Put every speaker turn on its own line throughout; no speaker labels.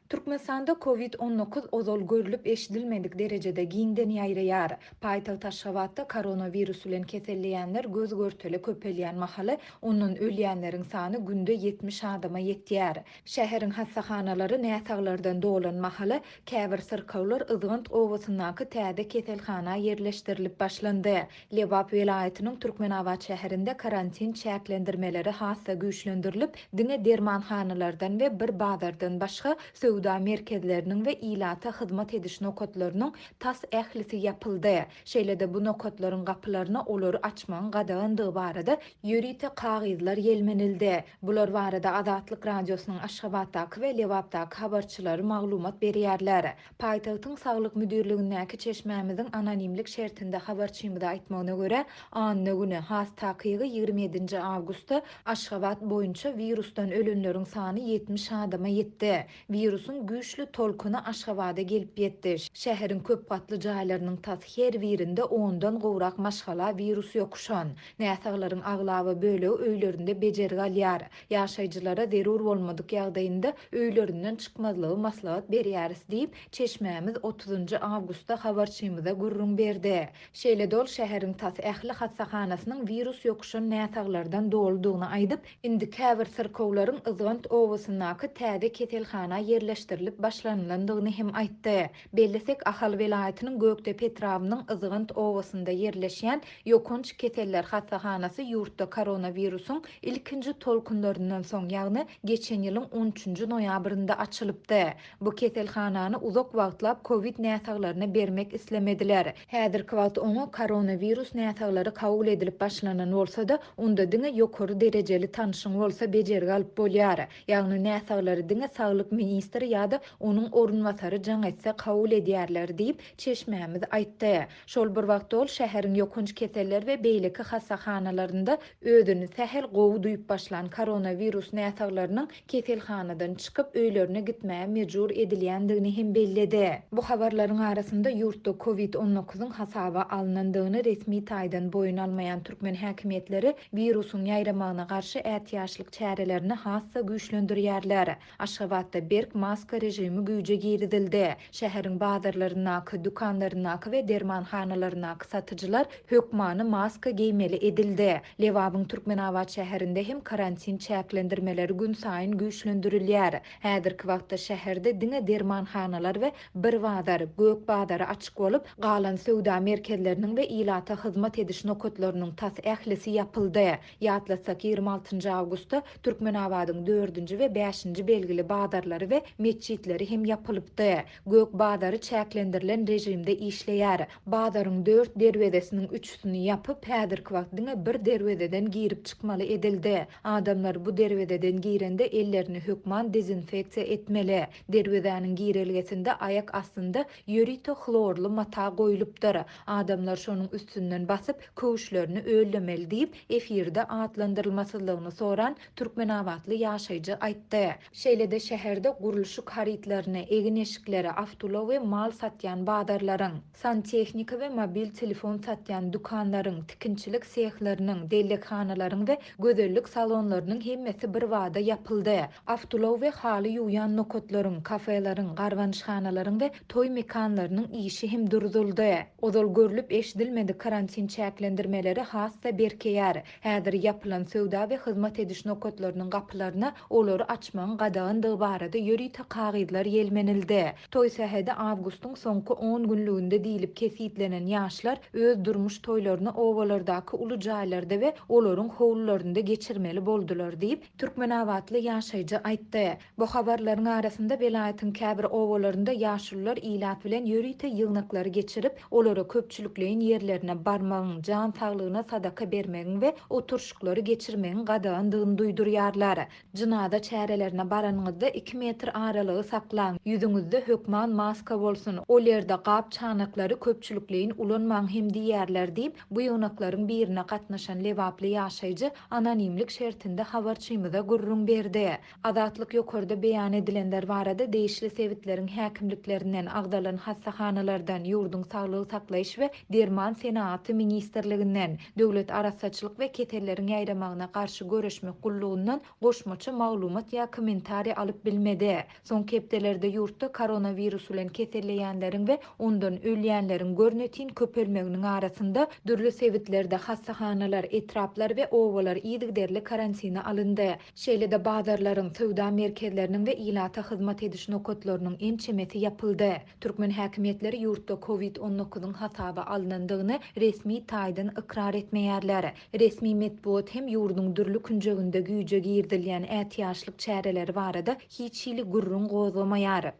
Türkmenistanda Covid 19 ozal görlüp-eşidilmedik derejede giňden ýaýraýar. Paýtagt Aşgabatda koronawirus bilen keselleýänler göz-görtele köpelýän mahaly, ondan ölýänleriň sany günde 70 adama ýetýär. Şäheriň hassahanalary näsaglardan dolan mahaly, käbir syrkawlar Yzgant obasyndaky täze keselhana ýerleşdirilip başlandy. Lebap welaýatynyň Türkmenabat şäherinde karantin çäklendirmeleri has-da güýçlendirilip, diňe dermanhanalardan we bir bazardan başga söwda merkezleriniň we ilata hyzmat ediş nokatlarynyň tas ählisi ýapyldy. Şeýle-de bu nokatlaryň gapylaryna olary açmagyň gadagandygy barada ýörite kagyzlar ýelmenildi. Bular barada Azatlyk Radiosynyň Aşgabatdaky we Lebapdaky habarçylary maglumat berýärler. Paýtagtyň Saglyk müdirligindäki çeşmämiziň anonimlik şertinde habarçymyza aýtmagyna görä, anna güni, has takygy 27 nji awgustda Aşgabat boýunça wirusdan ölenleriň sany 70 adama ýetdi. Wirusyň güýçli tolkuny Aşgabada gelip ýetdi. Şäheriň köp gatly jaýlarynyň tas her birinde ondan gowrak maşgala wirus ýokuşan. Näsaglaryň aglaba bölegi öýlerinde bejergi alýar. Ýaşaýjylara zerur bolmadyk ýagdaýynda öýlerinden çykmazlygy maslahat berýäris diýip, çeşmämiz otuzynjy awgustda habarçymyza gürrüň berdi. Şeýle-de ol şäheriň tas ähli hassahanasynyň wirus ýokuşan näsaglardan doludygyny aýdyp, indi käbir syrkawlaryň Yzgant obasyndaky täze keselhana ýerleşdirilip başlanylandygyny hem aýtdy. Bellesek, Ahal welaýatynyň Gökdepe etrabynyň Yzgant obasynda ýerleşýän Ýokanç keseller hassahanasy ýurtda koronawirusyň ilkinji tolkunlaryndan soň, ýagny geçen ýylyň on üçünji noýabrynda açylypdy. Bu keselhanany uzak wagtlap kowid näsaglaryna bermek islemediler. Häzirki wagt oňa koronawirus näsaglary kabul edilip başlanan bolsa-da, onda diňe ýokary derejeli tanşyň bolsa bejergi alyp bolýar. Ýagny näsaglary diňe saglyk ministri ýa-da onuň orunbasary jaň etse kabul edýärler diýip, çeşmämiz aýtdy. Şol bir wagtda ol şäheriň ýokanç keseller we beýleki hassahanalarynda özüni sähel gowy duýup başlan koronawirus näsaglarynyň keselhanadan çykyp öýlerine gitmäge mejbur edilýändigini hem belledi. Bu habarlaryň arasynda ýurtda Covid 19-yň hasaba alnandygyny resmi taýdan boýun almaýan türkmen häkimiýetleri wirusyň ýaýramagyna garşy ätiýaçlyk çärelerini has-da güýçlendirýärler. Aşgabatda berk maska režimi güýje girizildi. Şäheriň bazarlaryndaky, dükanlaryndaky we dermanhanalaryndaky satyjylar hökmany maska geýmeli edildi. Lebabyň Türkmenabat şäherinde hem karantin çäklendirmeleri günsaýyn güýçlendirilýär. Häzirki wagtda şäherde diňe dermanhanalar we bir bazar, Gök bazary açyk bolup, galan söwda merkezleriniň we ilata hyzmat ediş nokatlarynyň tas ählisi ýapyldy. Ýatlatsak, 26 awgustda Türkmenabadyň dördünji we bäşinji belgili bazarlary we metjitleri hem ýapylypdy. Gök bazary çäklendirilen režimde işleýär. Bazaryň dört derwezesiniň üçüsini ýapyp, häzirki wagt diňe bir derwezeden girip çykmaly edildi. Adamlar bu derwezeden girende ellerini hökman dezinfeksiýa etmeli. Derwezäniň girelgesinde aýak astynda ýörite hlorly mata goýlupdyr. Adamlar şonuň üstünden basyp, köwüşlerini öllemeli diýip, efirde atlandyrylmasyzlygyny soran türkmenabatly ýaşaýjy aýtdy. Şeýle-de şäherde gurluşyk harytlaryny, egin-eşikleri, awtoulag we mal satýan bazarlaryň, santehnika we mobil telefon satýan dükanlaryň, tikinçilik sehleriniň, dellekhanalaryň we gözellik salonlarynyň hemmesi birbada ýapyldy. Awtoulag we haly ýuwýan nokatlaryň, kafeleriň, garbanyşhanalaryň we toý mekanlarynyň işi hem duruzyldy. Ozal görlüp-eşidilmedik karantin çäklendirmeleri has-da berkeýär. Häzir ýapylan söwda we hyzmat ediş nokatlarynyň gapylaryna olary açmagyň gadagandygy barada ýörite kagyzlar ýelmenildi. Toý sähedi awgustyň soňky on günlüginde diýlip kesgitlenen ýaşlar öz durmuş toýlaryny obalardaky uly jaýlarda we olaryň howlularynda geçirmeli boldular diýip, türkmenabatly ýaşaýjy aýtdy. Bu habarlaryň arasynda welaýatyň käbir obalarynda ýaşulular ilat bilen ýörite ýygnaklary geçirip, olara köpçülikleýin ýerlerine barmagyň, jan saglygyna sadaka bermegiň we oturyşyklary geçirmegiň gadagandygyny duýdurýarlar. Jynaza çärelerine baranyňyzda iki metr aralygy saklaň, ýüzüňizde hökman maska bolsun, ol ýerde gap-çanaklary köpçülikleýin ulanmaň hem diýýärler diýip, bu ýygnaklaryň birine gatnaşan lebaply ýaşaýjy anonimlik şertinde habarçymyza gürrüň berdi. Azatlyk ýokarda beýan edilenler barada degişli sebitleriň häkimliklerinden, agzalan hassahanalardan, ýurduň Saglygy saklaýyş we derman senagaty ministrliginden, Döwlet arassaçylyk we keselleriň ýaýramagyna garşy göreşmek gullugyndan goşmaça maglumat ýa kommentariý alyp bilmedi. Soňky hepdelerde ýurtda koronawirus bilen keselleýänleriň we ondan ölýänleriň görnetin köpelmeginiň arasynda, dürli sebitlerde hassahanalar, etraplar we obalar yzygiderli karantine alyndy. Şeýle-de bazarlaryň, söwda merkezleriniň we ilata hyzmat ediş nokatlarynyň ençemesi ýapyldy. Türkmen häkimiýetleri ýurtda Covid 19 yň hasaba alnandygyny resmi taýdan ykrar etmeýärler. Resmi metbugat hem ýurduň dürli künjeginde güýje girizilýän ätiýaçlyk çäreleri barada hiç hili gürrüň gozgamaýar.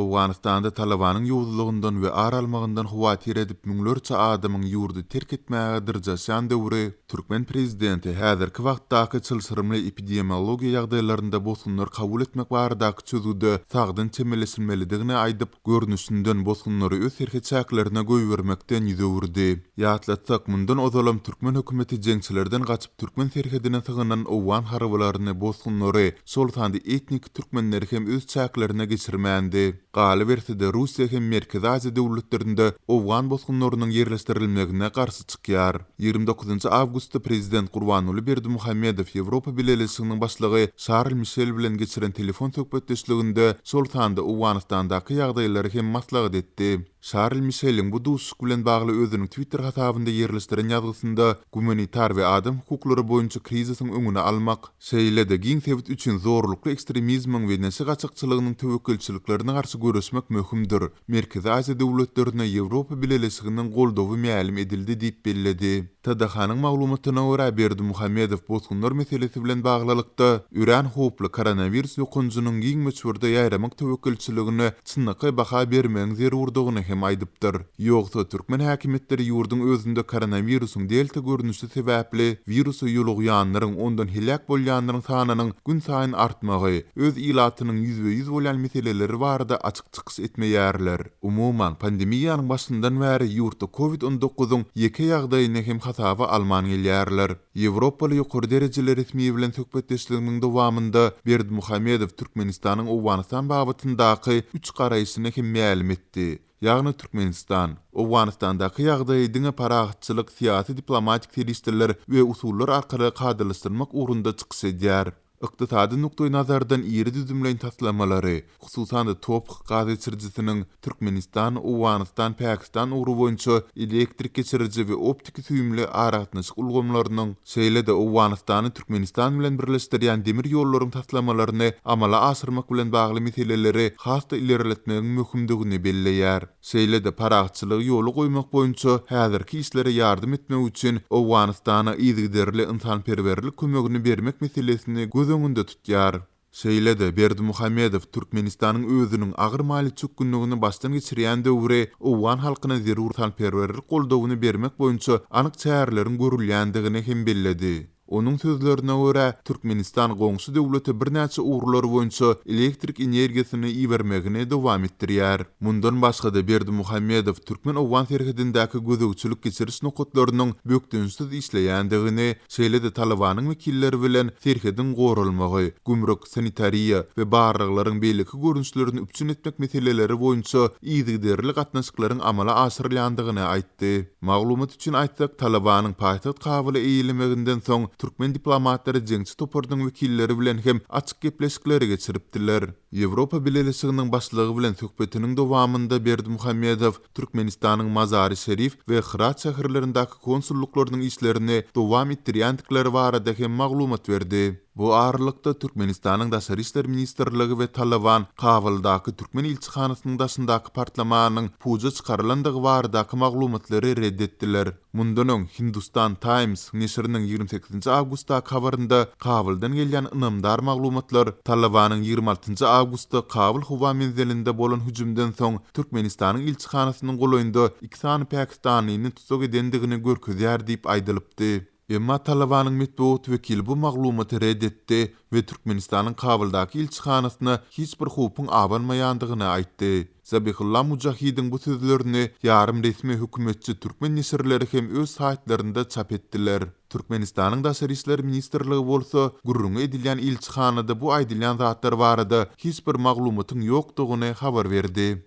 Owganystanda Talybanyň ýowuzlygyndan we ar almagyndan howatyr edip müňlerçe adamyň ýurdy terk etmäge dyrjaşýan döwri türkmen prezidenti häzirki wagtdaky çylşyrymly epidemiologiýa ýagdaýlarynda bosgunlar kabul etmek baradaky çözgüde sagdyn çemeleşilmelidigini aýdyp, görnüşinden bosgunlary öz serhet-çäklerine goýbermekden ýüz öwürdi. Ýatlatsak, mundan ozalam türkmen hökümeti jeňçilerden gaçyp türkmen serhedine sygynan owgan harbylaryny, bosgunlary, şol sanda etniki türkmenleri hem öz çäklerine geçirmändi. Galyberse-de, Russiýa hem Merkezi Aziýa döwletlerinde owgan bosgunlarynyň ýerleşdirilmegine garşy çykýar. 29 awgustda prezident Gurbanguly Berdimuhamedow Ýewropa Bileleşiginiň başlygy Şarl Mişel bilen geçiren telefon söhbetdeşliginde şol sanda Owganystandaky ýagdaýlary hem maslahat etdi. Şarl Mişeliň bu duşuşyk bilen bagly özüniň Twitter hasabynda ýerleşdiren ýazgysynda gumanitar we adam hukuklary boýunça krizisiň öňüni almak, şeýle-de giň sebit üçin zorlukly ekstremizmiň we neşe gaçakçylygynyň töwekgelçiliklerine garşy göreşmek möhümdir, Merkezi Aziýa döwletlerine Ýewropa Bileleşiginiň goldawy mälim edildi diýip belledi. TDH-nyň maglumatyna görä, Berdimuhamedow bosgunlar meselesi bilen baglylykda, örän howply koronawirus ýokanjynyň giň möçberde ýaýramak töwekgelçiligine çynlakaý baha bermegiň zerurdygyny hem aýdypdyr. Ýogsa, türkmen häkimiýetleri ýurduň özünde koronawirusyň delta görnüşi sebäpli wirusa ýolugýanlaryň, ondan heläk bolýanlaryň sanynyň günsaýyn artmagy, öz ilatynyň ýüzbe-ýüz bolýan meseleleri barada açyk çykyş etmeýärler. Umuman, pandemiýanyň başyndan bäri ýurtda Covid 19 yň ýeke ýagdaýyny hem hasaba alman gelýärler. Ýewropaly ýokary derejeli resmi bilen söhbetdeşliginiň dowamynda Berdimuhamedow Türkmenistanyň Owganystan babatyndaky üç garaýşyny hem mälim etdi. Ýagny Türkmenistan, Owganystandaky ýagdaýy diňe parahatçylyk, syýasy-diplomatik serişdeler we usullar arkaly kadalaşdyrmak ugrunda çykyş edýär. Ykdysady nukdaýnazardan iri düzümleýin taslamalary, hususan-da TOPH gaz geçirijisiniň Türkmenistan, Owganystan, Pakistan ugry boýunça elektrik geçiriji we optiki-süýümli aragatnaşyk ulgamlarynyň, şeýle-de Owganystany Türkmenistan bilen birleşdirýän demir ýollaryň taslamalaryny amala aşyrmak bilen bagly meseleleri has-da ilerletmegiň möhümdigini belleýär. Şeýle-de parahatçylygy ýola goýmak boýunça häzirki işlere ýardam etmek üçin Owganystana yzygiderli ynsanperwerlik kömegini bermek meselesini göz öňünde tutýar. Şeýle-de Berdimuhamedow Türkmenistanyň özüniň agyr maliýe çökgünligini başdan geçirýän döwri owgan halkyna zerur ynsanperwerlik goldawyny bermek boýunça anyk çäreleriň görülýändigini hem belledi. Onuň sözlerine görä, Türkmenistan goňşy döwlete birnäçe ugurlar boýunça elektrik energiýasyny ibermegini dowam etdirýär. Mundan başga-da, Berdimuhamedow türkmen-owgan serhedindäki gözegçilik-geçiriş nokatlarynyň bökdençsiz işleýändigini, şeýle-de Talybanyň wekilleri bilen serhediň goralmagy, gümrük, sanitariýa we barlaglaryň beýleki görnüşlerini üpjün etmek meseleleri boýunça yzygiderli gatnaşyklaryň amala aşyrylýandygyny aýtdy. Maglumat üçin aýtsak, Talybanyň paýtagt Kabuly eýelemeginden soň, türkmen diplomatlary jeňçi toparynyň wekilleri bilen hem açyk gepleşikleri geçiripdiler. Ýewropa Bileleşiginiň başlygy bilen söhbetiniň dowamynda Berdimuhamedow Türkmenistanyň Mazary-Şerif we Hyrat şäherlerindäki konsullyklarynyň işlerini dowam etdirýändikleri barada hem maglumat berdi. Bu aralykda, Türkmenistanyň Daşary işler ministrligi we Talyban Kabuldaky türkmen ilçihanasynyň daşyndaky partlamanyň puja çykarylandygy baradaky maglumatlary ret etdiler. Mundan öň, Hindustan Times neşiriniň 28 nji awgustdaky habarynda Kabuldan gelýän ynamdar maglumatlar Talybanyň 26 njy awgustda Kabul howa menzilinde bolan hüjümden soň Türkmenistanyň ilçihanasynyň golaýynda iki sany pakistanlyny tussag edendigini görkezýär diýip aýdylypdy. Emma Talybanyň metbugat wekili bu maglumaty ret etdi we Türkmenistanyň Kabuldaky ilçihanasyna hiç bir howpuň abanmaýandygyny aýtdy. Zabihulla Mujahidiň bu sözlerini ýarym resmi hökümetçi türkmen neşirleri hem öz saýtlarynda çap etdiler. Türkmenistanyň Daşary işler ministrligi bolsa gürrüňi edilýän ilçihanada bu aýdylýan zatlar barada hiç bir maglumatyň ýokdugyny habar berdi.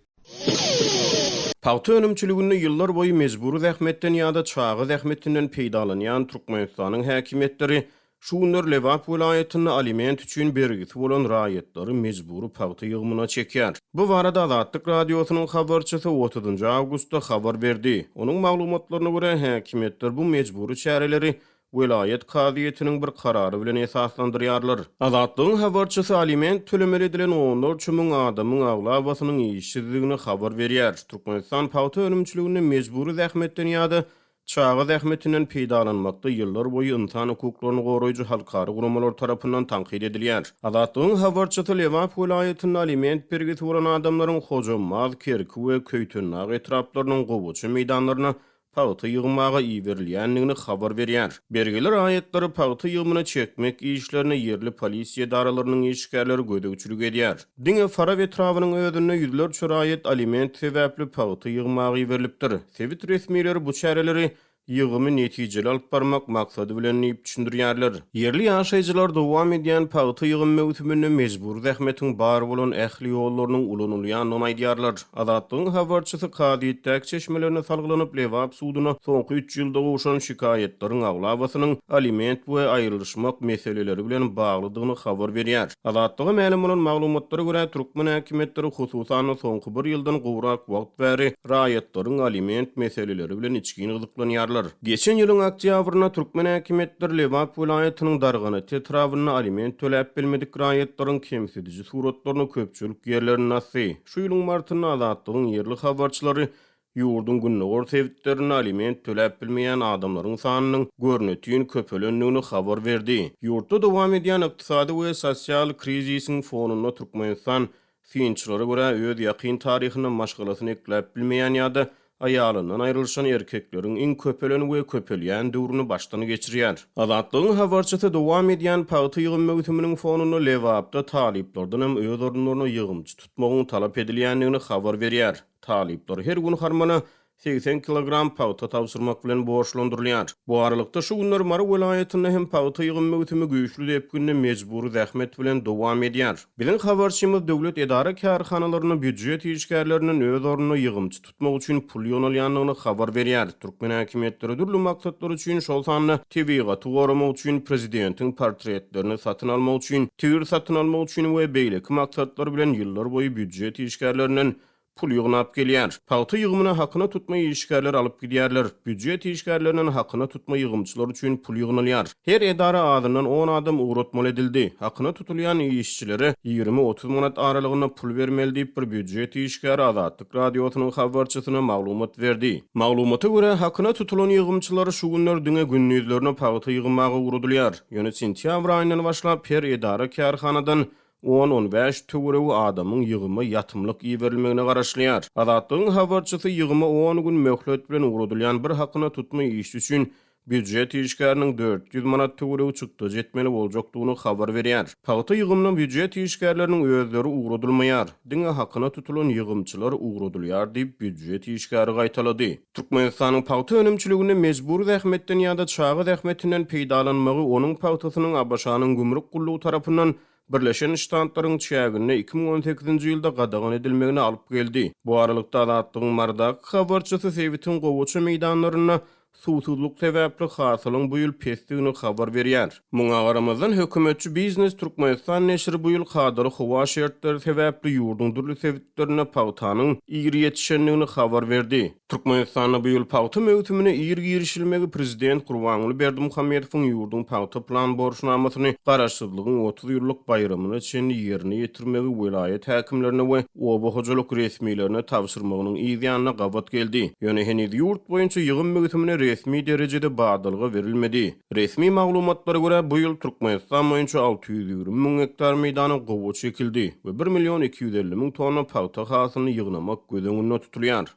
Pagta önümçiliginde ýyllar boýy mejbury zähmetden ýa-da çaga zähmetinden peýdalanýan Türkmenistanyň häkimiýetleri. Şu günler Lebap welaýatynda aliment üçin bergisi bolan raýatlary mejbury pagta ýygymyna çekýär. Bu barada Azatlyk Radiosynyň habarçysy otuzynjy awgustda habar berdi. Onuň maglumatlaryna görä, häkimiýetler bu mejbury çäreleri welaýat kazyýetiniň bir karary bilen esaslandyrýarlar. Azatlygyň habarçysy aliment tölemeli edilen onlarça müň adamyň aglabasynyň işsizdigini habar berýär. Türkmenistan pagta önümçiliginde mejbury zähmetden ýa-da çaga zähmetinden peýdalanmakda ýyllarboýy ynsan hukuklaryny goraýjy halkara guramalar tarapyndan tankyt edilýär. Azatlygyň habarçysy Lebap welaýatynda aliment bergisi bolan adamlaryň Hojambaz, Kerki we Köýtendag etraplarynyň gowaça meýdanlaryna pagta ýygmaga iberilýändigini habar berýär. Bergili raýatlary pagta ýygymyna çekmek işlerine ýerli polisiýa edaralarynyň işgärleri gözegçilik edýär. Diňe Farap etrabynyň özünde ýüzlerçe raýat aliment sebäpli pagta ýygmaga iberilipdir. Sebit resmileri bu çäreleri ýygymy netijeli alyp barmak maksady bilen diýip düşündirýärler. Ýerli ýaşaýjylar dowam edýän pagta ýygym möwsüminde mejbury zähmetiň bar bolan ähli ýollarynyň ulanylýandygyny aýdýarlar. Azatlygyň habarçysy kazyýetdäki çeşmelerine salgylanyp, Lebap suduna soňky üç ýylda gowşan şikaýatlaryň aglabasynyň aliment we aýrylyşmak meseleleri bilen baglydygyny habar berýär. Azatlyga mälim bolan maglumatlara görä, türkmen häkimiýetleri hususan-da soňky bir ýyldan gowrak wagt bäri raýatlaryň aliment meseleleri bilen içgin gyzyklanýarlar. Geçen ýylyň oktýabrynda türkmen häkimiýetleri Lebap welaýatynyň Darganata etrabynda aliment töläp bilmedik raýatlaryň kemsidiji suratlaryny köpçülik ýerlerinde asdy. Şu ýylyň martynda Azatlygyň ýerli habarçylary ýurduň gündogar sebitlerinde aliment töläp bilmeýän adamlaryň sanynyň görnetin köpelendigini habar berdi. Ýurtda dowam edýän ykdysady we sosial krizisiň fonunda Türkmenistan, synçylara görä, öz ýakyn taryhynda maşgalasyny ekläp bilmeýän ýa-da aýalyndan aýrylyşan erkekleriň iň köpelen we köpelýän döwrüni başdan geçirýär. Azatlygyň habarçysy dowam edýän pagta ýygym möwsüminiň fonunda Lebapda talyplardan hem öz orunlaryna ýygymçy tutmagyň talap edilýändigini habar berýär. Talyplar her gün harmana 80 kilogram pagta tabşyrmak bilen borçlandyrylýar. Bu aralykda, şu günler Mary welaýatynda hem pagta ýygym möwsümi güýçli depginde mejbury zähmet bilen dowam edýär. Biziň habarçymyz döwlet edara-kärhanalarynda býujet işgärlerinden öz ornuna ýygymçy tutmak üçin pul ýygnalýandygyny habar berýär. Türkmen häkimiýetleri dürli maksatlar üçin, şol sanda tebigaty goramak üçin, prezidentiň portretlerini satyn almak üçin, tigir satyn almak üçin we beýleki maksatlar bilen ýyllarboýy býujet işgärlerinden pul ýygnap gelýär. Pagta ýygymyna hakyna tutma işgärler alyp gidýärler. Býujet işgärlerinden hakyna tutma ýygymçylar üçin pul ýygnalýar. Her edara azyndan on adam ugratmaly edildi. Hakyna tutulýan işçilere 20-30 manat aralygynda pul bermeli diýip, bir býujet işgäri Azatlyk Radiosynyň habarçysyna maglumat berdi. Maglumata görä, hakyna tutulan ýygymçylar şu günler diňe gündizlerine pagta ýygmaga ugradylýar. Ýöne sentýabr aýyndan başlap her edara-kärhanadan On-on bäş töweregi adamyň ýygyma ýatymlyk iberilmegine garaşylýar. Azatlygyň habarçysy ýygyma on gün möhlet bilen ugradylýan bir hakyna tutma işçi üçin býujet işgäriniň 400 manat töweregi çykdajy etmeli boljakdygyny habar berýär. Pagta ýygymyna býujet işgärleriniň özleri ugradylmaýar, diňe hakyna tutulan ýygymçylar ugradylýar diýip, býujet işgäri gaýtalady. Türkmenistanyň pagta önümçiliginde mejbury zähmetden ýa-da çaga zähmetinden peýdalanmagy onuň pagtasynyň ABŞ-nyň gümrük gullugy tarapyndan Birleşen Ştatlaryň çäginde 2018-nji ýylda gadagan edilmegine alyp geldi. Bu aralykda, Azatlygyň Marydaky habarçysy sebitiň gowaça meýdanlarynda suwsuzlyk sebäpli hasylyň bu ýyl pesdigini habar berýär. Muňa garamazdan, hökümetçi Biznes Türkmenistan neşiri bu ýyl kadaly howa şertleri sebäpli ýurduň dürli sebitlerinde pagtanyň ir ýetişendigini habar berdi. Türkmenistanda bu ýyl pagta möwsümine ir girişilmegi prezident Gurbanguly Berdimuhamedowyň ýurduň pagta plan borçnamasyny Garaşsyzlygyň 30 ýyllyk baýramyna çenli ýerine ýetirmegi welaýat häkimlerine we oba hojalyk resmilerine tabşyrmagynyň yz ýanyna gabat geldi. Ýöne heniz ýurt boýunça ýygym möwsümine resmi derejede badalga berilmedi. Resmi maglumatlara görä, bu ýyl Türkmenistan boýunça 620 müň gektar meýdana gowaça ekildi we bir million 250 müň tonna pagta hasylyny ýygnamak göz öňünde tutulýar.